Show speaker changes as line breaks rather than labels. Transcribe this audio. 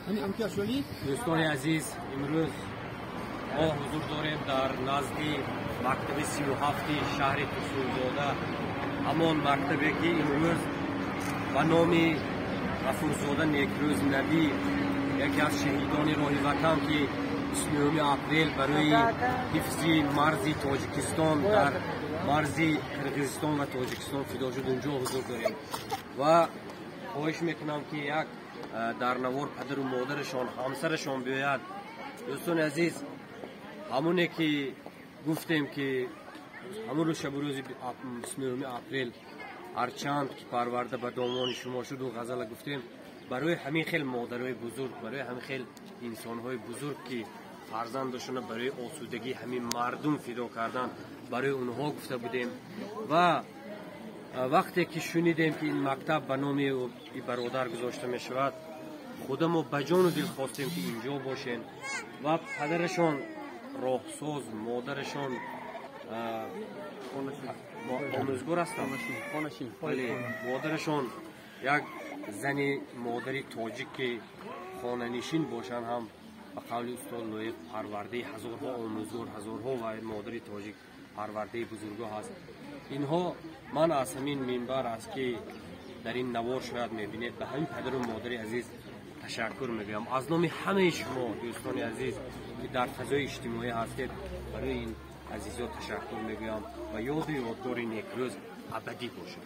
Дӯстони азиз, имрӯз мо ҳузур дорем дар назди мактаби 37-и шаҳри Турсунзода, ҳамон мактабе ки имрӯз ба номи Ғафурзода Некрӯз Набӣ, яке аз шаҳидони роҳи ватан, ки 29 апрел барои ҳифзи марзи Тоҷикистон дар марзи Қирғизистон ва Тоҷикистон фидо шуд, унҷо ҳузур дорем ва хоҳиш мекунам, ки як дар навор падару модарашон, ҳамсарашон биёяд. Дӯстони азиз, ҳамоне ки гуфтем, ки ҳамон рӯз, шабу рӯзи 29 апрел, ҳарчанд ки парварда ба домони шумо шуду ғазала гуфтем, барои ҳамин хел модарои бузург, барои ҳамин хел инсонҳои бузург, ки фарзандашона барои осудагии ҳамин мардум фидо кардан, барои онҳо гуфта будем. Ва вақте ки шунидем, ки ин мактаб ба номи бародар гузошта мешавад, худамо ба ҷону дил хостем, ки инҷо бошем. Ва падарашон роҳсоз, модарашон омӯзгор ҳастанд, бале, модарашон як зани модари тоҷик, ки хонанишин бошанд ҳам, ба қавли устод Лоиқ, парвардаи ҳазорҳо омӯзгор, ҳазорҳо ва модари тоҷик парвардаи бузургоҳ аст. Инҳо ман аз ҳамин минбар аст, ки дар ин навор шояд мебинед, ба ҳамин падару модари азиз ташаккур мегӯям аз номи ҳамаи шумо, дӯстони азиз, ки дар фазои иҷтимоӣ ҳастед. Барои ин азизо ташаккур мегӯям ва ёду ёдгори Некрӯз абадӣ бошад.